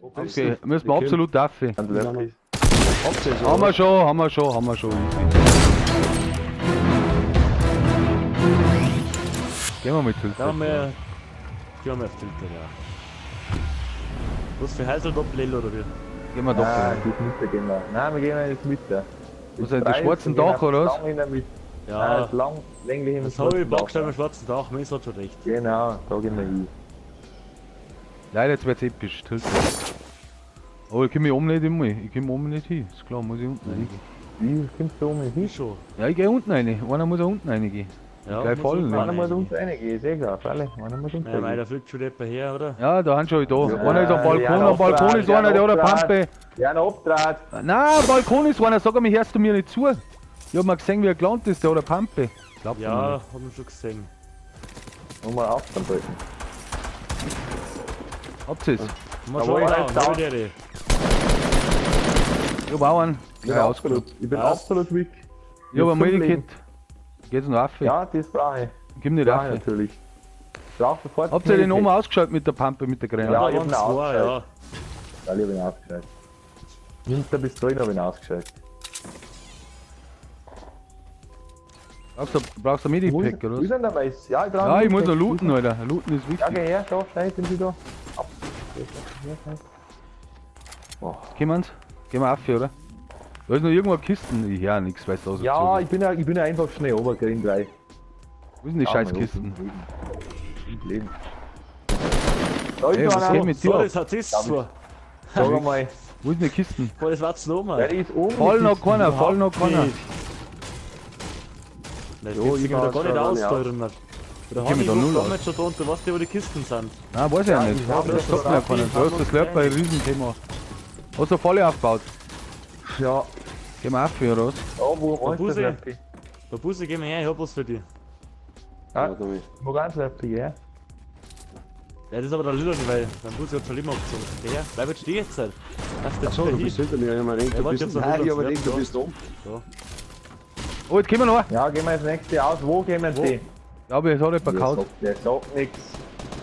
Okay, müssen wir absolut auf. Habt ihr Haben wir schon, haben wir schon, haben wir schon. Easy. Gehen wir mal zu. Da haben wir. Gehen wir auf Tilted, ja. Was für Häusl Doppel-L oder wie? Gehen wir Nein, doch. das Mitte gehen wir. Nein, wir gehen ins Mitte. Was ist das schwarzen Dach, oder was? Lang in der Mitte. Nein, Ja. das lang, länglich im Das habe ich schwarzen Dach. Backstein im schwarzen Dach, mir ist hat schon recht. Genau, da gehen wir hin. Leider, jetzt wird's episch. Tilted. Oh, ich komme oben nicht immer. Ich komme oben nicht hin. Ist klar, muss ich unten reingehen. Wie kommst du um hin? Ich schon. Ja, ich gehe unten rein. Einer muss auch unten reingehen. Ja, Gleich muss fallen, unten ne? Einer muss reingehen. unten reingehen, ist eh klar, freilich. Einer muss unten Nein, mei, reingehen. da fliegt schon jemand her, oder? Ja, da haben schon da. Ja, Einer ist am Balkon, ja, am Balkon ist ja, einer, der hat eine Abtrag. Pampe. Ja, ein Abtrat. Nein, am Balkon ist einer, sag mir, hörst du mir nicht zu? Ich hab mal gesehen, wie er gelandet ist, der hat eine Pampe. Glaubt mir Ja, nicht. haben wir schon gesehen. Muss man Abstand halten. Habt ihr's? Haben wir Jawohl, schon da ist da, da. hab ich die. Ich hab auch einen. Ich bin Gleich absolut, ich bin Passt. absolut weak. Ich hab ein Zum Leben. Medikit. Geht's noch auf? Ja, das brauche ich. Gib nicht Brauche auf. ich natürlich. Ich brauche sofort. Habt ihr den Medikit. oben ausgeschaltet mit der Pampe, mit der Granate? Ja, Da ich hab waren ihn zwei, ausgeschaltet. ja. Ja, ich hab ihn ausgeschaltet. Nimmt der Pistolen hab ich ihn ausgeschaltet. Brauchst du ein Wo Medipack, ist, oder wo ist was? denn der Weiß? Ja, ich brauche Ja, ein ich muss noch Medipack. looten, Alter. Looten ist Ja, wichtig. geh her, da, schnell, sind sie da. Ab. Ja, schnell. Oh. Gehen wir's? Gehen wir auf, oder? Da ist noch irgendwo eine Kisten. Ich hör nix, weißt du, aus. Ja, ich bin ja einfach schnell runtergerannt gleich. Wo sind die scheiß Kisten? Leben. Da ist Ey, noch was einer. geht mit dir So, ab? das hat es Ja, zwar. Sag mal. Wo sind die Kisten? Boah, das war's noch mal. Ja, die ist oben. Voll die noch Kiste. keiner, voll noch keiner. Nicht. Nein, Jo, das ich geht da mach's gar nicht schon aus, alleine da drin. Der Geh mir Hanni da null guckt aus. damals schon da unten, weißt du, wo die Kisten sind? Nein, weiß ich ja nicht. ich hab Das das sagt mir ja keiner. Da ist das Slurp ein Riesenthema. Hast du voll aufgebaut? Ja. Gehen wir auf, oder was? Da, wo Der ist das Busi. Löppi? Der Busse, geh mal her, ich hab was für dich. Ah, wo ganz Löppi, ja? Ja, das ist aber der Lila, weil dein Busse hat schon immer abgezogen. Geh her, bleib jetzt stehen jetzt halt. Lass den Achso, du bist hinter mir. Ich hab mir gedacht, Ja, du warte, bist, ich hab's noch nein, ich hab mir nicht gedacht, du bist oben. Oh, jetzt kommen wir noch. Ja, gehen wir ins nächste aus. Wo gehen wir Wo? die? Ja, aber jetzt hat jemand Der gehauen. sagt, der sagt nix.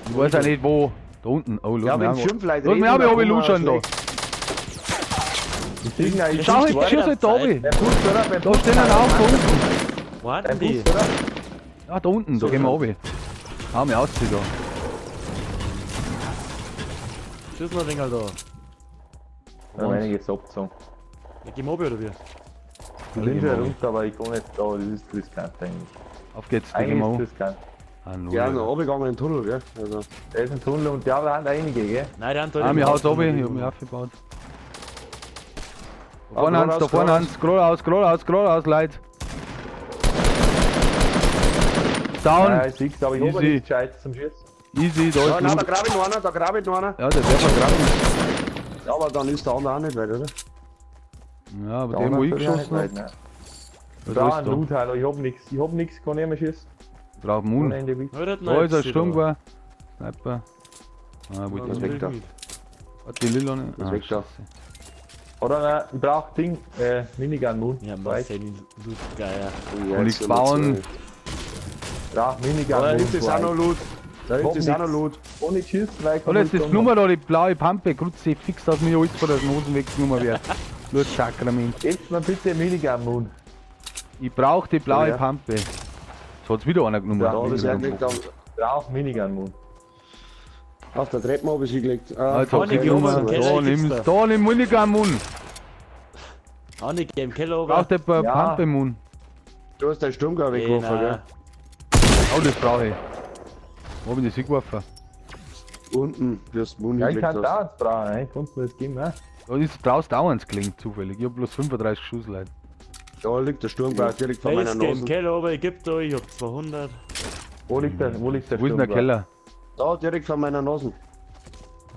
Ich weiß auch nicht wo. Da unten. Oh, lass Ja, mich wenn auch. fünf Leute Lass mich reden, auch, dann ob ich kommen wir luschern da. schlecht. Die Siegen, ich Schau, ist jetzt weiter schieß halt da Zeit. runter. Beim Bus, oder? Beim Da Bus. stehen ein Auto unten. Wo sind Beim die? Bus, oder? Ja, da unten, da gehen wir runter. Hau mich aus da. Schieß noch ein wenig da. Da haben einige abgezogen. Ja, geh mal runter, oder wie? Ich bin schon runter, aber ich komme nicht da. Das ist riskant eigentlich. Auf geht's, da gehen Eigentlich wir ist hoch. es riskant. Ah, null. Ja, noch runtergegangen in den Tunnel, gell? Also, Da ist ein Tunnel und ja, da sind einige, gell? Nein, der hat da Ah, den mir haut Haus runter, ich hab mich aufgebaut. Da vorne Ah, hans, da vorne hans, geradeaus, geradeaus, geradeaus, Leute. Down, Ja, ich sehe aber ich habe Easy. nichts Gescheites zum Schießen. Easy, da ja, ist nein, da Loot. grabe ich noch einer, da grabe ich noch einer. Ja, der wäre vergraben. Ja, aber dann ist der andere auch nicht weit, oder? Ja, aber Da den, wo ich natürlich auch geschossen nicht hab, weit, nein. was Da ist ein da? Loot, Alter. Ich hab nix. Ich hab nix, kann ich mehr schießen. Drauf Moon. Ohne Ende. Ja, der hat noch Da ist ein FC da. Sturmgewehr. Sniper. Ah, wollte Ja, ich weg nicht. da. mit. Hat die Lila nicht. Ist Ah, weg da. Scheiße. Oder nein, ich brauch Ding, Minigun Moon. Ja, Marcel, Loot-Geier. Ja, Und nichts jetzt sind wir bauen. zwei. Brauch Minigun Da Moon. hinten ist auch noch Loot. Da hinten Hab ist auch noch nix. Loot. Ohne Schießen, weil ich Oder jetzt kein ist Loot Nummer da, die blaue Pampe, Krutze, fix, dass mir alles vor der Nase weggenommen wird. Los, Sakrament. hab. Gebt mir bitte Minigun Moon. Ich brauch die blaue Ja. Pampe. So hat's wieder einer genommen. Ja, Da ist er gelegt. Brauch Minigun Moon. Auf der Treppe habe ich sie gelegt. Ah, Ah, jetzt hab's Vorne genommen. geh oben, Da Keller nimm's, gibt's da nimm Minigun Moon. Andi, geh im Keller runter. Braucht jemand Ja. Pampe Moon. Du hast dein Sturmgewehr Ey, weggeworfen, nein. Oh, das brauche ich. Wo hab ich das hingeworfen? gell? Unten, wirst du Moon Ja, ich hingelegt kann hast. da eins brauchen, ne? Ich kann's mir das geben, ne? Da ist draußen dauernd klingt zufällig. Ich hab bloß 35 Schuss, Leute. Da liegt der Sturmgewehr direkt vor meiner Jetzt geh im Nase. Keller runter, ich geb da, ich hab 200. Wo liegt der Wo ist denn der Sturmgewehr? Keller? Da, direkt vor meiner Nase.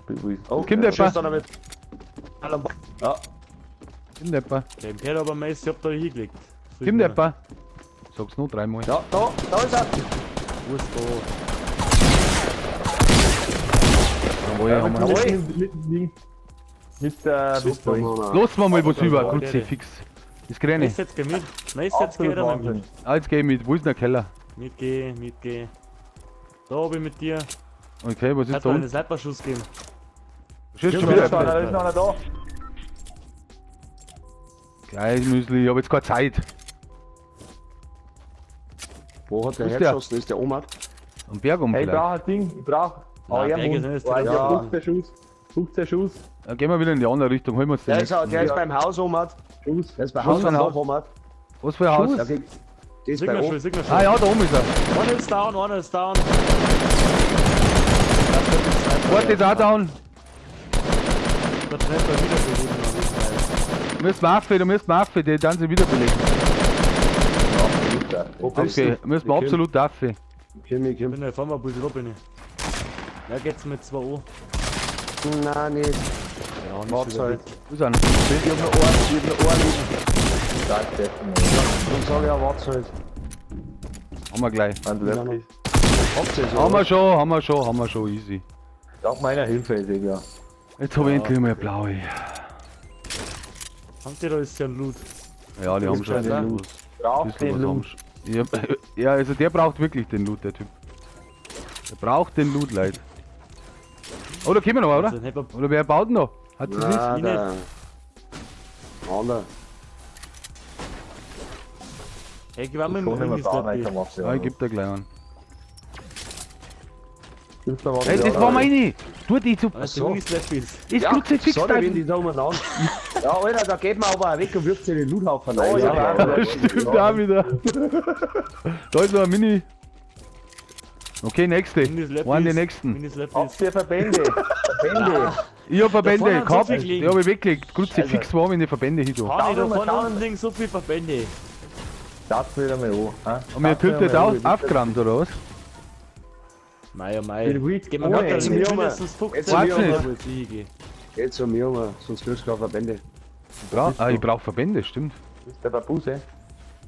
Wo ist- Oh, Kommt der schießt Pa- einer mit. Ja, Kommt jemand? Geh im Keller runter, Meister, ich hab da hingelegt. Kommt jemand? Sag's nur dreimal. ja, da, da ist er. Wo ist da? Jawohl, haben wir. Jawohl. Mit der Super, Pistole. Mann. Lass mal mal was über, Ja, Krutze, fix. Das krieg ich. Meister, jetzt geh mit. Meister, jetzt geh Absolut da mal Wahnsinn. mit. Ah, jetzt geh ich mit. Wo ist denn der Keller? Mitgeh, mitgeh. Da hab ich mit dir. Okay, was ist Hat da mir einen unten? Sniper-Schuss gegeben. Schießt schon Da wieder. ist noch einer, da ist noch einer da. Gleich, Müsli, ich hab jetzt keine Zeit. Wo hat der Wo ist der? hergeschossen? Ist der Omar? Am Berg um Hey, ich vielleicht. brauch ein Ding, ich brauch. Nein, Oh, ja, Berge sind jetzt oh, ich ja. hab 15 Schuss. 15 Schuss. Dann gehen wir wieder in die andere Richtung, holen wir uns den Der ist, nächsten. der ist beim Haus, Omar. Schuss. Der ist bei Was Haus für ein am Haus? Dach, Omar. Was für ein Haus? Ja, der ist bei Signer oben. schon, Signer schon. Ah ja, da oben ist er. Einer ist down, einer ist down. Warte, ist auch down. Der Treffer wieder so gut in Du müsst Waffe, du müsst Waffe, die dann sie wiederbelegen. Wo bist Okay, du? müssen wir Ich komm, absolut Waffe. Ich komm, ich komm. Bin ja, fahren wir ein bisschen, da bin ich. Ja, geht's mit 2 O. Nein, nicht. Ja, nicht Warte wieder halt. Wo ist einer? Ich hab noch einen, ich hab noch einen Leben. Stark, der. Dann sag ich ja, warte halt. Haben wir gleich. Ein Löffel. Habt ihr so? Haben wir schon, haben wir schon, haben wir schon, easy. Dank meiner Hilfe, Digga. Jetzt habe ich endlich mal eine blaue. Habt ihr da ist ja ein Loot. Ja, die haben schon. den ein Loot. bisschen Brauch was den haben Loot. sie. Ja, ja, also der braucht wirklich den Loot, der Typ. Der braucht den Loot, Leute. Oh, da kommen wir noch, oder? Also, dann Oder wer baut denn noch? Hat sie nicht? Nein, der Ander. Hey, gib mal Ich kann nicht mehr bauen, mit ich mach's Ja, ich geb da gleich an. Gibt's da was? Hey, das war meine! Tu die zu. Was so. Ist Ist Kruzifix Sorry, da. wenn die da umeinander. Ja, Alter, da geht man aber auch weg und wirft sich den Loothaufen rein. Oh, ja, ja. Stimmt auch wieder. Da ist noch ein Mini. Okay, nächste. One die nächsten. Habt ihr Verbände? Verbände! Ich hab Da vorne Verbände hat gehabt. so viel gelegen. Die hab ich weggelegt. Kruzifix war in die Verbände hin. da. Hani, da Down, vorne down. unten liegen so viele Verbände. Das wieder mal an. hä? Haben wir Das wieder Tilted mal auch an. aufgerammt oder was? Mei, oh mei. Den Week Gehen wir ohne grad da Jetzt liegen mir um. mindestens 15 Jetzt mir um. Verbände, wo ich hingehe. Geht zu mir um, sonst kriegst du keine Verbände. Ich brauch, ah, ich brauch Verbände, stimmt. Das ist der Babuse.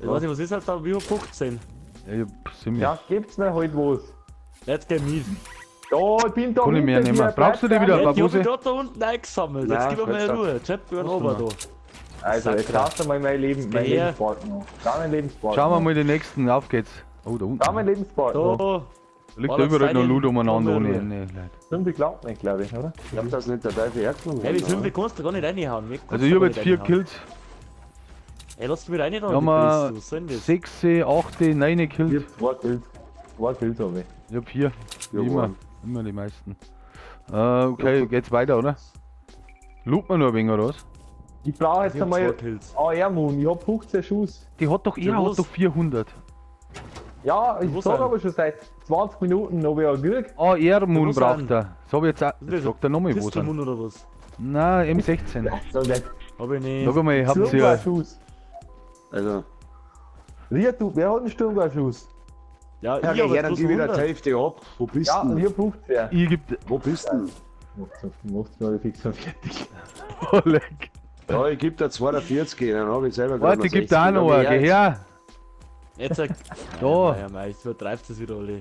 Ich weiß nicht, was ist halt da? Wie 15? Ja, ich hab ziemlich. Ja, gebt's mir halt was. Jetzt geh mit. Da, ich bin da Kann ich mehr hinter nehmen. dir, Brauchst du die bleib wieder? da. Ja, die hab Babuse? ich dort da unten eingesammelt. Jetzt Nein, gib mir mal jetzt Ruhe. Chap, wir runter da. Also, jetzt Sakra. hast du mal mein Leben, mein Geh her. Lebensbalken noch. Da mein Lebensbalken. Schauen wir mal den nächsten, auf geht's. Oh, da unten. Da mein Lebensbalken. noch. Da. Da liegt da überall noch Loot umeinander ohne Ende, Leute. Fünf geglaubt nicht, glaube ich, oder? Ich hab das nicht der Teufel hergenommen. Hey, die 5 kannst du gar nicht reinhauen. Mir kannst Also du ich hab gar jetzt nicht 4 reinhauen. Kills. Ey, lass mich rein da. Wir haben wir Was soll denn das? 6, 8, 9 Ich Kills. hab zwei Kills. Zwei Kills habe ich. Ich hab 4. Ja, Immer, one. immer die meisten. Okay, geht's weiter, oder? Loot man nur ein wenig, oder was? Ich brauche jetzt Ich hab zwei einmal Kills. AR Moon. Ich hab 15 Schuss. Die hat doch, er Ja, hat was? doch 400. Ja, ich Wo sag sind? aber schon seit 20 Minuten, ob ich auch gekriegt. AR Moon wo braucht sind? er. Das hab ich jetzt auch. Jetzt sagt er nochmal, wo Pistol sind. Moon oder was? Nein, M16. So, der Hab ich nicht. Sag mal, habt ihr. Sturmgewehr-Schuss. Also, Riet, du, wer hat einen Sturmgewehr-Schuss? Ja, ja, ich geh hab her, jetzt dann bloß gib wieder die 100. Hälfte ab. Wo bist Ja, und denn? ich hab 15. Ich geb. Wo bist denn? Macht's mal fix und fertig. Oh, leck. Ja, ich geb dir 42, dann hab ich selber grad Warte, noch gib da 60. auch noch einen. Geh her. Jetzt sag. Da. Ja, mei, jetzt übertreibt es wieder alle.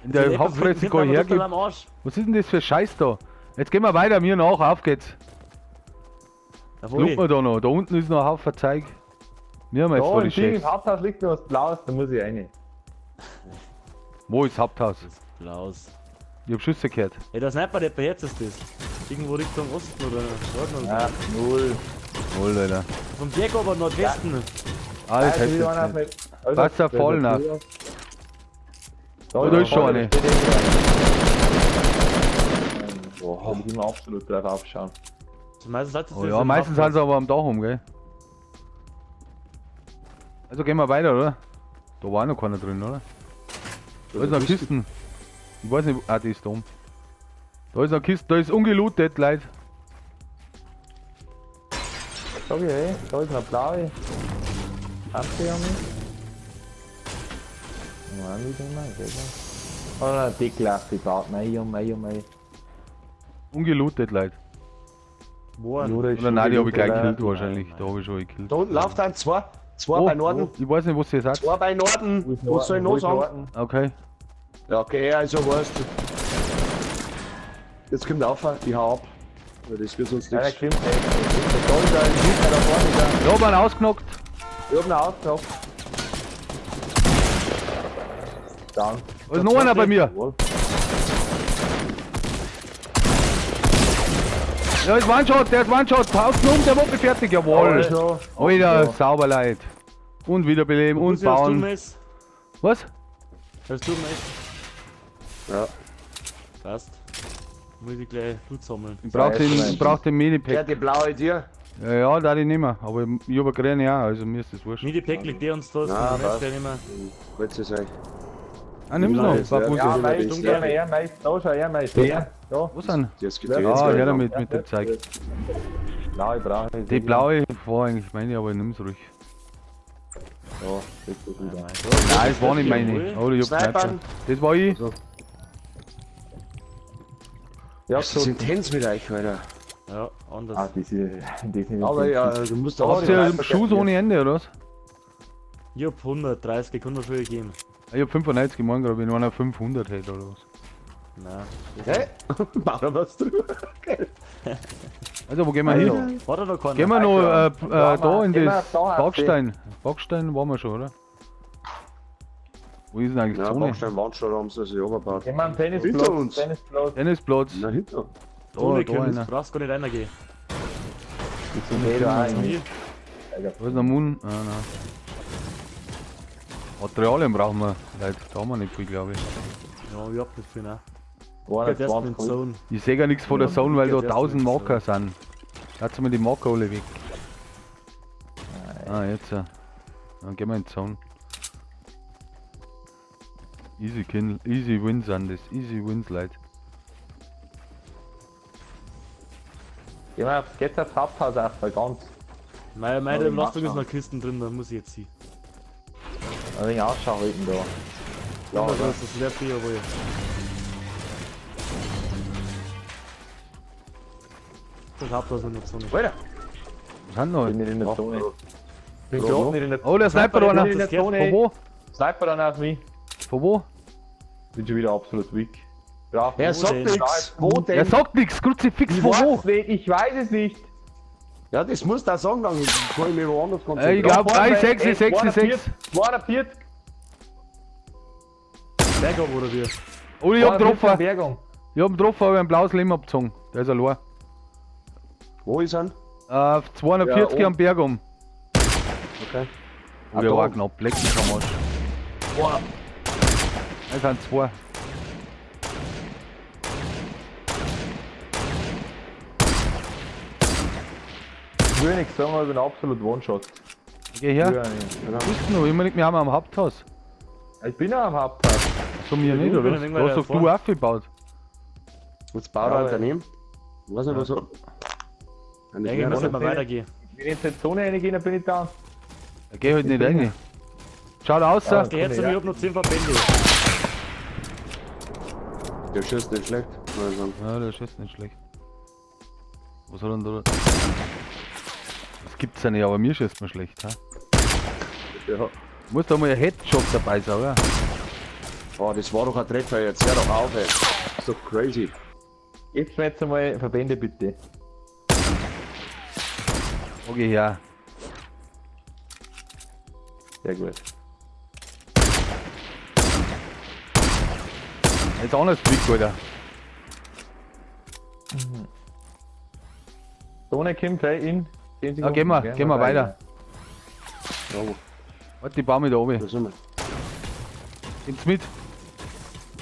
In der Hauptfresse kann ich hergeben. Am Arsch. Was ist denn das für Scheiß da? Jetzt gehen wir weiter, mir nach, auf geht's. Da wo Loot ich. wir da noch. Da unten ist noch ein Haufen Zeug. Wir haben jetzt Da, vor die im Ding, im Chefs. Haupthaus liegt noch was Blaues, da muss ich rein. Wo ist Haupthaus? Das Blaus. Ich hab Schüsse gehört. Ey, der Sniper, der jetzt ist das. Irgendwo Richtung Osten oder Norden oder Ja, null. Wohl, Alter. so. Vom Berg aber Nordwesten. Ah, das Also, heißt die waren auf jetzt nicht. mit- also, Wasser voll nach. Da, Oh, da ist schon eine. Boah, hab ich immer absolut drauf aufschauen. Meistens hat es Oh ja, meistens sind sie aber am Dach rum, gell? Also gehen wir weiter, oder? Da war noch keiner drin, oder? Da ist noch Kisten. Ich weiß nicht, ah, die ist da oben. Da ist noch Kiste, da ist ungelootet, Leute. Sag ich, ey, da ist noch blaue. Habt ihr mich? Mann, wie denn mal, geht noch. Oh, nein, die Klasse, die baut. Mei, oh mei, oh mei. Ungelootet, Leute. Boah. Jura ist Oder nein, die hab ich gleich gelootet, gekillt wahrscheinlich. Da hab ich schon gekillt. Da unten läuft ein, zwei. Zwei Oh, bei Norden. Ich weiß nicht, was ihr sagt. Zwei bei Norden. Wo ist Was soll ich noch Wo ist sagen? Norden? Okay. Ja, okay, also weißt du. Jetzt kommt auf, ich hau ab. Weil das wird sonst Ja, der nichts. klimmt nicht. Da ist er, da vorne ist er. Da hab einen ausgenockt. Ich hab ihn ausgenockt. Down. Da ist noch einer bei mir. Jawohl. Ja, ist One-Shot, der ist One-Shot. Haut's um, der Waffe fertig, jawohl. Also, Alter, sauber, Leute. Und wiederbeleben und Bussi, hast du ein bauen. Mess? Was? Hast du ein Mess? Ja. Passt. Muss ich gleich Blut sammeln. Ich brauch den, ich brauch den Der, Minipack. die blaue dir. Ja, ja, da ich nicht mehr. Aber ich hab eine grüne auch, also mir ist das wurscht. Minipack liegt der uns da, das Na, kann ich passt. gleich nicht mehr. Gut zu sein. Ah, nimm's noch, Ja, Babusi. Ja, mei, Stimmt, ja, mei, mei, da schau, ja, mei, der. Da. Wo sind? Das geht Ja, jetzt Ah, gleich her lang. damit mit dem Zeug. Nein, ich brauche nicht. Die blaue war eigentlich meine, aber nimm's ruhig. Ja, das ist gut. Nein, das war nicht meine. Aber ich hab Snipern. Sniper. Das war ich. Ja, Das so. ist intens mit euch, Alter. Ja, anders. Ah, diese, die sind Aber ja, du musst auch. Habt ihr Schuss ohne Ende, oder was? Ich hab 130, ich kann mir schon gegeben. Ich hab 95 gemacht, gerade wenn einer 500 hätte oder was. Nein. Hä? Bau da was drüber. Geil. Also, wo gehen wir hin? Hat er noch keiner? Gehen wir noch Ja, da in gehen wir das da auf Backstein. Backstein waren wir schon, oder? Wo ist denn eigentlich Ja, Zone? Backstein Wandstadt haben sie sich runtergebaut. Gehen wir am Hinter Tennisplatz. uns. Tennisplatz. Tennisplatz. Na, hinter. Da, Zone da kommt, einer. brauchst gar nicht reingehen. Die sind eh da eigentlich. Da ist noch Moon. Ah, nein. Materialien brauchen wir, Leute. Da haben wir nicht viel, glaube ich. Ja, ich hab nicht viel, ne. Geht erst mit 120 Zone. Ich sehe gar nichts von der Zone, weil da Geht erst 1000 mit Marker sind. Lass mal die Marker alle weg. Ah, jetzt. Dann gehen wir in die Zone. Easy Kill, easy Wins sind das. Easy Wins, Leute. Gehen wir aufs, geht's aufs Haupthaus auf, weil ganz. Meine Ja, Belastung ist mach noch Kisten drin, da muss ich jetzt hin. Ein wenig Ausschau halten da. Ja, das ist sehr viel, jawohl. Das Haupthaus in der Zone. Alter. Was haben noch? Bin nicht in der Zone. Bin Ja. gerade nicht in der Oh, der Sniper Bin einer. nicht in der Das geht. Von Zone. wo? Sniper dann auf mich. Von wo? Bin schon wieder absolut weak. Brauch Er sagt denn? nix. Wo Er denn? sagt nichts, Kruzifix, Ich von wo? weiß nicht, ich weiß es nicht. Ja, das musst du auch sagen, dann kann ich mich woanders Ich konzentrieren. glaub, 3, 6, 6, 6. 240. Bergab oder wie? Oh, ich hab getroffen. Bergung. Ich hab getroffen, aber ein blaues Leben abgezogen. Der ist allein. Wo ist er? 240 Ja, am Berg um. Okay. Oh, der da. war knapp. Leck mich am Arsch. Es sind zwei. Ich will nichts sagen, aber ich bin absolut One-Shot. Geh her. Ich will nicht. Bist du noch? Immer nicht mehr am Haupthaus. Ich bin auch am Haupthaus. So mir nicht, Ich oder? bin Was? ein wenig Da hast doch weiter du aufgebaut. Jetzt baut er Ja, halt daneben. Ich weiß nicht, was er. Ja, ich muss Ja, nicht mehr weitergehen. Wenn ich jetzt in die Zone reingehe, dann bin ich down. Geh halt nicht rein. Schaut aus, Ja. Geh jetzt zu mir, ich hab noch 10 Verbände. Der schießt nicht schlecht, muss ich sagen. Ja, der schießt nicht schlecht. Was hat er denn da? Das gibt's ja nicht, aber mir schießt man schlecht, ha? Ja. Muss da mal ein Headshot dabei sein, oder? Oh, das war doch ein Treffer jetzt. Hör doch auf, ey. Ist doch crazy. Gebt mir jetzt einmal Verbände bitte. Okay, ja. Sehr gut. Jetzt anders fliegt, Alter. Zone kommt gleich in 10 Sekunden. Ja, gehen wir, gehen wir weiter. Ja, Warte, die baue mich da oben. da sind wir. Kommt's mit?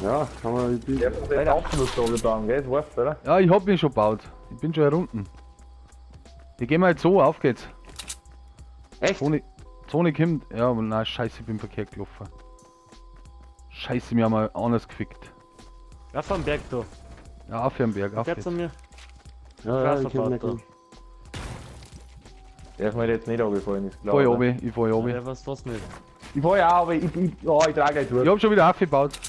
Ja, kann man. Ich bin, Der hat jetzt absolut so gebaut, gell? Das weißt du, oder? Ja, ich hab mich schon gebaut. Ich bin schon herunten. Die gehen wir jetzt so, auf geht's. Echt? Zone, Zone kommt. Ja, aber nein, scheiße, ich bin verkehrt gelaufen. Scheiße, wir haben mal anders gefickt. Auf am Berg da. Ja, auf den Berg, auf Fährt geht's. zu mir. Ja, ja, ich Krass komm nicht. verbaut Der ist mir jetzt nicht angefallen, ist klar. Fahr ich oder? oben, ich fahr oben. Ja, was was nicht. Ich fahr ja auch, aber ich trage gleich durch. Ich hab schon wieder aufgebaut.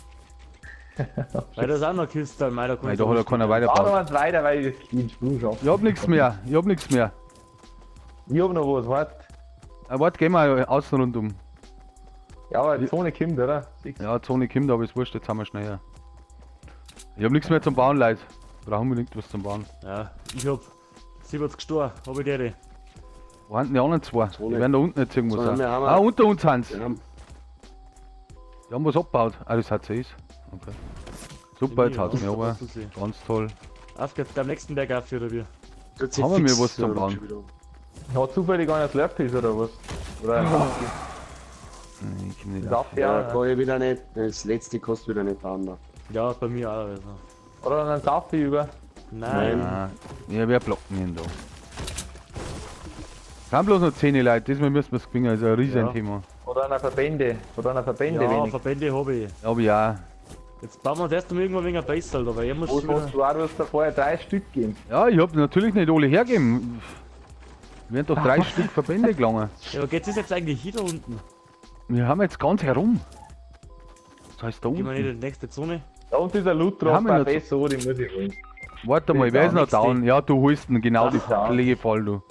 Weil da ist auch noch Kiste, mei, da kann Nein, ich da hat ja keiner Fahr doch weitergebaut. eins weiter, weil ich den Sprung schaffe. Ich hab nichts mehr, ich hab nichts mehr. Ich hab noch was, warte. Warte, gehen wir außen rundum. Ja, aber die Zone kommt, oder? Siehst du? Ja, Zone kommt, aber ist wurscht, jetzt haben wir schneller. Ich hab nichts mehr zum Bauen, Leute. Brauchen unbedingt was zum Bauen. Ja, ich hab 70 Stor, hab ich die. Wo sind denn die anderen zwei? Die Zone. werden da unten jetzt irgendwo Zone, sein. wir haben- Ah, unter uns sind sie. Wir haben Die haben was abgebaut. Ah, das hat sie ist. Okay. Super, jetzt haut's mir aber. Ganz toll. Auf geht's, am nächsten Berg auf, oder wie? Haben wir was zum Bauen? Hat zufällig einer Slurpees oder was? Oder ein Safi? Nee, ich komm nicht auf. Safi Ja, auch, kann ich wieder nicht. Das letzte kostet wieder nicht bauen. Da. Ja, bei mir auch. Also. oder einen Safi über. Nein. Ah, ja, wer blockt denn da? Es sind bloß noch 10 Leute, diesmal müssen wir es gewinnen, also ein Riesenthema. Oder einer Verbände. Oder einer Verbände Ja, wenig. Verbände habe ich. Aber ja. Jetzt bauen wir uns erst mal irgendwann wegen Base, Alter, weil er muss Wo schon wieder... hast du auch, du hast da vorher 3 Stück gegeben. Ja, ich hab natürlich nicht alle hergegeben. Wir haben doch 3 Stück Verbände gelangen. Ja, aber geht's das jetzt eigentlich hier da unten? Wir haben jetzt ganz herum. Das heißt da Gehen wir nicht unten. in die nächste Zone? Da unten ist ein Loot Wir drauf, haben ja bei noch SO, den muss ich holen. Warte mal, wer ist noch down? Ja, du holst ihn, genau die Ach, Pflegefall, du.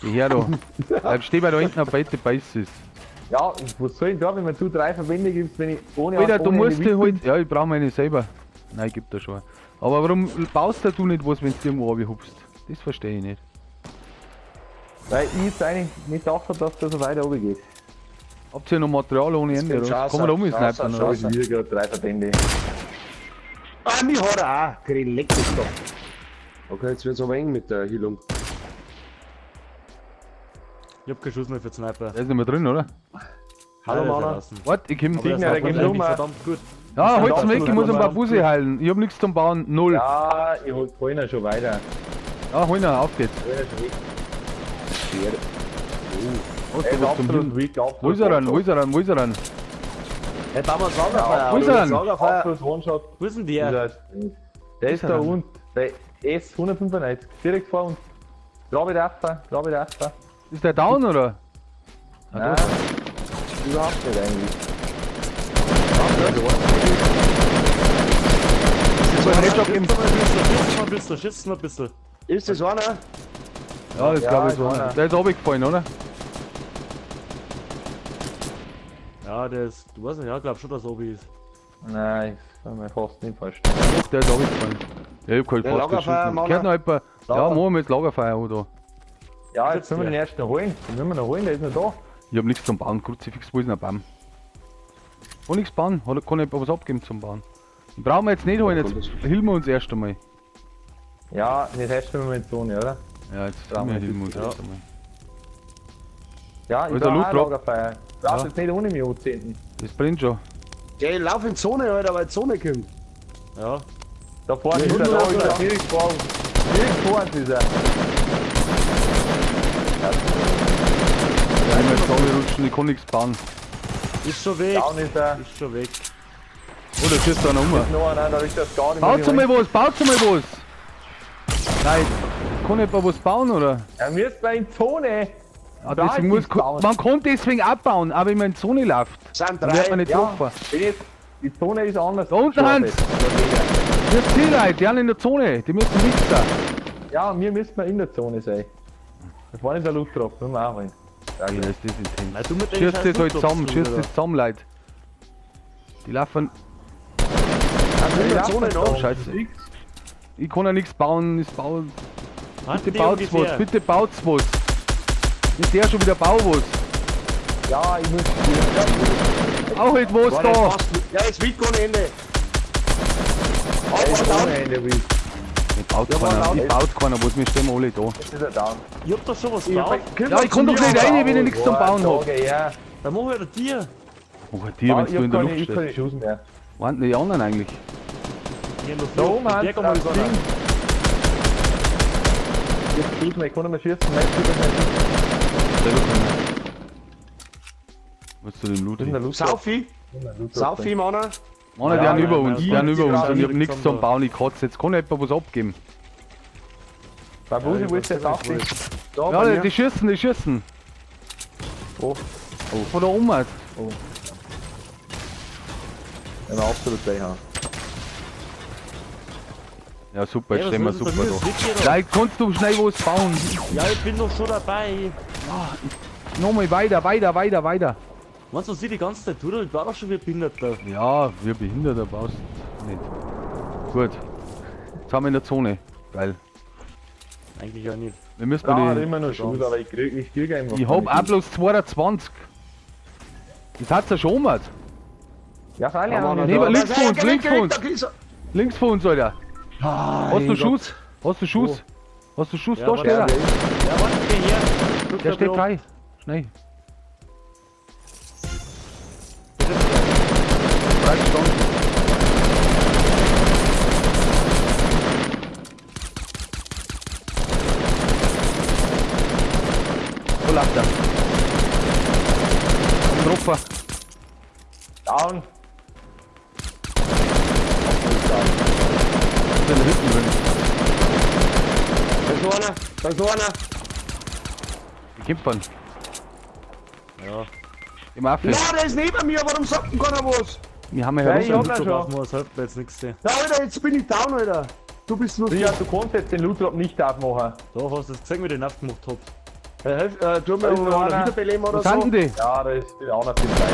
Geh her da. Bleib steh bei da hinten auf weite Basis. Ja, was soll ich denn da, wenn man zu 3 Verbände gibst, wenn ich ohne Alter, du ohne musst eine dir halt. Ja, ich brauche meine selber. Nein, gibt da schon. Aber warum baust du nicht was, wenn du irgendwo runterhupst? Das verstehe ich nicht. Weil ich jetzt eigentlich nicht gedacht hab, dass das so weiter oben geht. Habt ihr noch Material ohne Ende, wird oder? scheiße, Kann man da umsnipern, scheiße, oder? Da ist wieder gerade 3 Verbände. Ah, mich hat er auch. Krieg, leck mich doch. Okay, jetzt wird's aber eng mit der Heilung. Ich hab keinen Schuss mehr für den Sniper. Der ist nicht mehr drin, oder? Hallo, Nein, der ist Mann. draußen. Warte, ich komm. Aber der Gegner, Sniper der ist geht eigentlich rum. verdammt gut. Ja, halt's absolut weg, ich muss ein paar verdammt Busse heilen. Ich hab nichts zum Bauen, null. Ja, Ja, ich hol ihn schon weiter. hol ihn, auf geht's. Hol ihn schon weg. Schere. Hast Er du ist was zum absolut Hin? weak, absolut Wo ist er denn? Wo One-Shot. ist er denn? Wo ist er denn? Hey, bauen wir das Lagerfeuer. Wo ist er denn? Lagerfeuer. Absolut One-Shot. Wo ist denn der? Der ist da unten. Der S195, direkt vor uns. Glaube ich darf, glaube ich darf. Ist der down, oder? Ah, Nein, da. überhaupt nicht eigentlich. Ich hab einen Headshot gegeben. Schieß mal ein bisschen, schieß mal ein bisschen. Ist das einer? Ja, das Ja, glaube ich ist so. einer. Der ist runtergefallen, oder? Ja, der ist, du weißt nicht, ja, glaub schon, dass er oben ist. Nein, ich kann mir fast nicht vorstellen. Doch, der ist runtergefallen. Ja, ich hab halt Ja, fast Lagerfeuer, geschossen. Mann. Gehört noch jemand? Ja, Lager- machen wir jetzt Lagerfeuer an da. Ja, jetzt müssen wir den ersten holen. Den müssen wir noch holen, der ist noch da. Ich hab nichts zum Bauen. Kruzifix, wo ist denn ein Baum? Kann nichts bauen. Kann ich was abgeben zum Bauen? Den brauchen wir jetzt nicht holen, jetzt hilfen wir uns erst einmal. Ja, jetzt erst wir mit Zone, oder? Ja, jetzt Brauchen wir hilfen wir uns Ja. erst einmal. Ja, ich Also brauche Loot auch Drop. Lagerfeuer. Du brauchst Ja. jetzt nicht ohne mich anzünden. Das brennt schon. Ja, ich lauf in Zone, Alter, weil die Zone kommt. Ja. Da vorne Ja, ist er, da Hundert ist er, Euro. direkt vor uns. Direkt vor uns ist er. Ja, ich muss jetzt rutschen, ich kann nichts bauen. Ist schon weg. Down ist er. Ist schon weg. Oh, da schießt einer um. Noch einer, da ist das gar nicht Baut mal was, baut mal was! Nein, kann jemand was bauen, oder? Ja, wir sind bei in Zone. Ah, Da deswegen ist muss, nichts bauen. man kann deswegen abbauen, aber wenn man in die Zone läuft, Sind dann wird man drei. nicht Ja, getroffen. bin jetzt, die Zone ist anders. Da unten, Hans. Das Ziel, Leute, die sind in der Zone, die müssen nichts da. Ja, wir müssen mal in der Zone sein. Da vorne ist ein Loot Drop, müssen wir auch holen. Ja, das ist intens. Nein, du mit deinen Schießt scheiß das halt Loot Drops, zusammen, du schießt wieder. das zusammen, Leute. Die laufen. In der Zone noch. Scheiße. Ich kann ja nichts bauen, ich baue. Hand Bitte die baut's ungefähr. was, bitte baut's was. Nicht der schon wieder bau was. Ja, ich muss. Ja, Auch halt was Boah, das da. passt. Ja, es wird ohne Ende. er ist ohne Ende, Will. Ich baut Ja, keiner, war ich baut keiner was, wir stehen alle da. Jetzt ist er down. Ich hab doch schon was gebaut. Ja, ich kann doch nicht rein, wenn ich nichts zum Bauen hab. Okay, ja. Dann mach ich halt dir. Oh, dir, Ah, wenn ich du hab in der keine, Luft ich hab keine stehst. Schuss mehr. Wo sind denn die anderen eigentlich? Hier noch Da oben Der hat kann mal das über. Ding. Ich hab Schuss mehr, ich kann nicht mehr schießen. Nein, ich kann nicht mehr schießen. Selber keiner. Was zu dem Loot? Das ist ein Loot Drop. Saufi, Das ist ein Loot Drop. Saufi, Mann. Mann, die Ja, sind ja, über ja, uns, die ja, sind über uns ja, und ich hab ja, nichts ja. zum Bauen, ich kotze. Jetzt kann jemand was abgeben. Bei Busi, wo ist der Saufi? Da, Ja, bei die, mir. die schießen, die schießen. Oh. Von da oben aus. Ja, absolut gleich haben. Ja, super, jetzt Ey, was stehen wir ist denn super bei mir? da. Das liegt hier doch. Nein, kannst du schnell was bauen? Ja, ich bin doch schon dabei. Nochmal weiter, weiter, weiter, weiter. Meinst du, was ich die ganze Zeit tue? Ich war doch schon wie Behinderter. Ja, wir Behinderter baust nicht. Gut. Jetzt haben wir in der Zone. Geil. Eigentlich ja nicht. Wir müssen Da mal hat die. immer noch Schuss, aber ich krieg einfach. Ich hab keine auch bloß 22. Das hat's ja schon mal. Ja, freilich Da haben war wir Nee, aber da. links von uns, links von uns. Da ist er. Links von uns, Alter. Hast du Mein Schuss? Hast du Schuss? Hast du Schuss? Ja, Da warte. steht er. Ja, warte, geh her. Guck Der da steht oben. frei. Schnell. Drei Stunden. Wo läuft er? Am Dropper. Down. Ist in der Hütte drin. Da ist noch einer, da ist noch einer. Die kämpfen. Ja. Im Affe. Ja, der ist neben mir, warum sagt denn keiner was? Wir haben ja Nein, ich herunter. hab ihn Loot schon. aufmachen, das hilft mir jetzt nichts. Ja, Alter, jetzt bin ich down, Alter. Du bist nur. Richard, du kannst jetzt den Loot Drop nicht aufmachen. Da hast du das gesehen, wie ich den aufgemacht hab. Helf, tu mir Da ist noch mal einer. wiederbeleben oder Wo sind so. denn die? Ja, da ist die auch noch viel Zeit.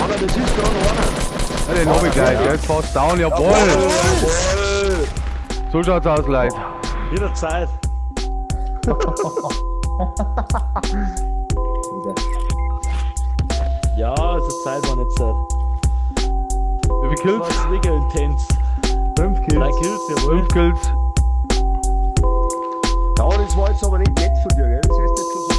Alter, das ist gerade einer. Ja, den hab ich gleich. Der ist fast down, jawohl. Jawohl. So schaut's aus, Leute. Jederzeit. Ja, es ist Zeit, war nicht Zeit. Wie viele Das Kills? war mega intens. 5 Drei Kills. Kills, jawohl. 5 Kills. Ja, das war jetzt aber nicht nett von dir, gell? Das heißt jetzt schon